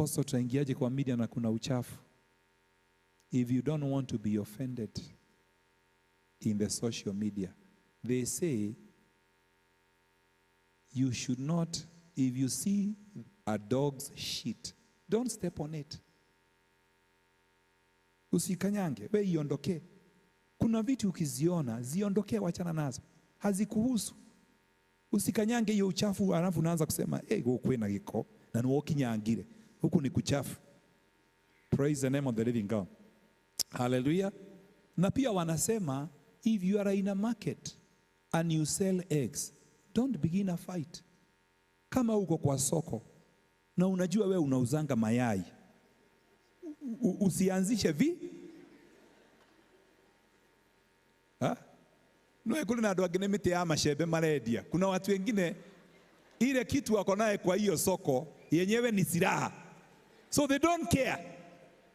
Apostle, tutaingiaje kwa media na kuna uchafu? If you don't want to be offended in the social media, they say you should not, if you see a dog's shit, don't step on it. Usikanyange, we iondokee. Kuna vitu ukiziona, ziondokee, wachana nazo. Hazikuhusu. Usikanyange hiyo uchafu alafu unaanza kusema, "Eh, hey, kwena giko na nuokinyangire. Huku ni kuchafu." Praise the name of the living God. Hallelujah. Na pia wanasema if you are in a market and you sell eggs, don't begin a fight. Kama uko kwa soko na unajua we unauzanga mayai, usianzishe vi ha? No, kuna andũ angĩ nĩ mĩtĩ ya macembe marendia. Kuna watu wengine ile kitu wako naye kwa hiyo soko yenyewe ni silaha, so they don't care.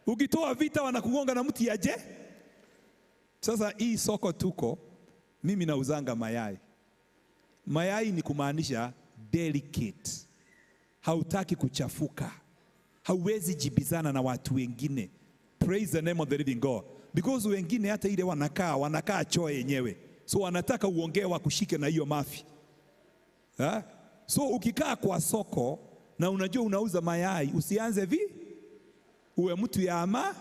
Ukitoa vita wanakugonga na mti aje. Sasa hii soko tuko, mimi nauzanga mayai. Mayai ni kumaanisha delicate, hautaki kuchafuka, hauwezi jibizana na watu wengine. Praise the name of the living God. Because wengine hata ile wanakaa choo yenyewe, so wanataka uongee wakushike na hiyo mafi. Ha? So ukikaa kwa soko na unajua unauza mayai, usianze vi, uwe mtu ya ama.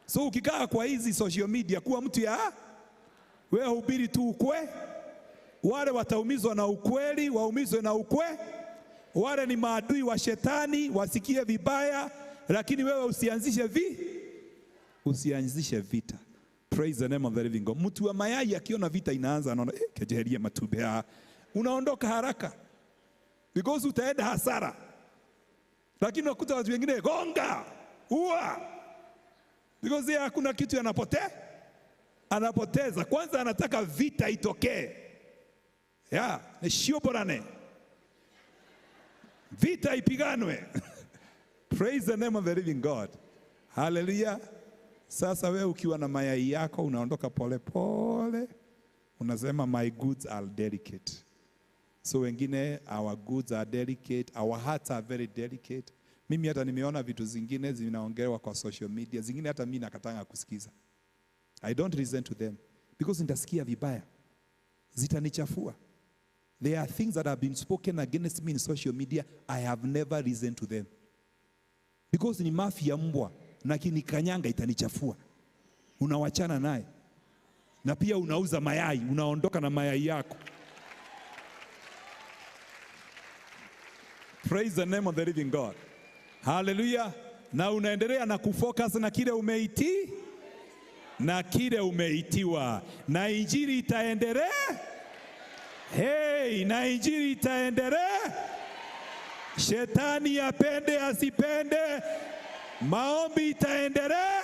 So ukikaa kwa hizi social media, kuwa mtu ya wewe, hubiri tu ukwe. Wale wataumizwa na ukweli, waumizwe na ukwe. Wale ni maadui wa shetani, wasikie vibaya, lakini wewe usianzishe vi, usianzishe vita. Praise the name of the living God. Mtu wa mayai akiona vita inaanza, anaona kejeheria matube. Unaondoka haraka because utaenda hasara. Lakini unakuta watu wengine gonga, ua, because yeye hakuna kitu anapotea, anapoteza. Kwanza anataka vita itokee. Ya, ni shioborane. Vita ipiganwe. Praise the name of the living God. Hallelujah. Sasa wewe ukiwa na mayai yako unaondoka pole pole, unasema my goods are delicate. So wengine, our goods are delicate, our hearts are very delicate. Mimi hata nimeona vitu zingine zinaongelewa kwa social media, zingine hata mimi nakatanga kusikiza. I don't listen to them because nitasikia vibaya, zitanichafua. There are things that have been spoken against me in social media, I have never listened to them. Because ni mafia mbwa na kinikanyanga itanichafua. Unawachana naye. Na pia unauza mayai, unaondoka na mayai yako. Praise the name of the living God. Hallelujah. Na unaendelea na kufocus na kile umeiti na kile umeitiwa. Na injili itaendelea. Hey, na injili itaendelea. Shetani apende asipende, maombi itaendelea,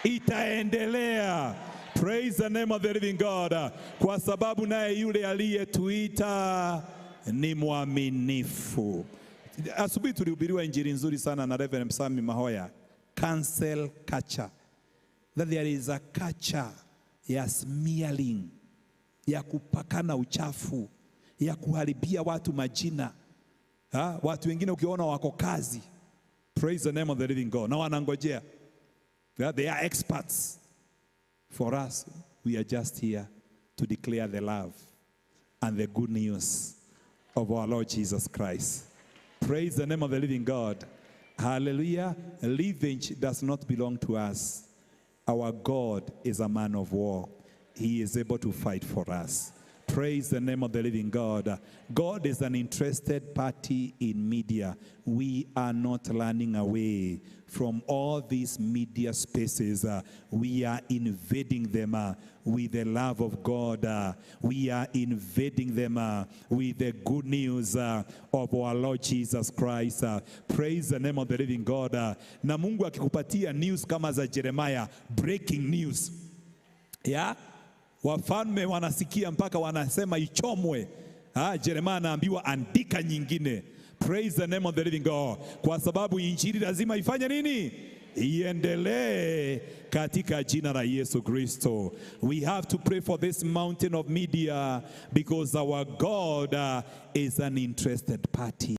itaendelea. Praise the name of the living God. Kwa sababu naye yule aliyetuita ni mwaminifu. Asubuhi tulihubiriwa injili nzuri sana na Reverend Msami Mahoya. Cancel culture. That there is a culture ya smearing, ya kupakana uchafu, ya kuharibia watu majina. Ha? Watu wengine ukiona wako kazi. Praise the name of the living God. Na wanangojea. They are experts. For us, we are just here to declare the love and the good news of our Lord Jesus Christ. Praise the name of the living God. Hallelujah. Revenge does not belong to us. Our God is a man of war. He is able to fight for us. Praise the name of the living God. God is an interested party in media. We are not running away from all these media spaces. We are invading them with the love of God. We are invading them with the good news of our Lord Jesus Christ. Praise the name of the living God. Na Mungu akikupatia news kama za Jeremiah, breaking news. Yeah? Wafalme wanasikia mpaka wanasema ichomwe. Jeremiah anaambiwa andika nyingine. Praise the name of the living God. Kwa sababu injili lazima ifanye nini? Iendelee katika jina la Yesu Kristo. We have to pray for this mountain of media because our God is an interested party.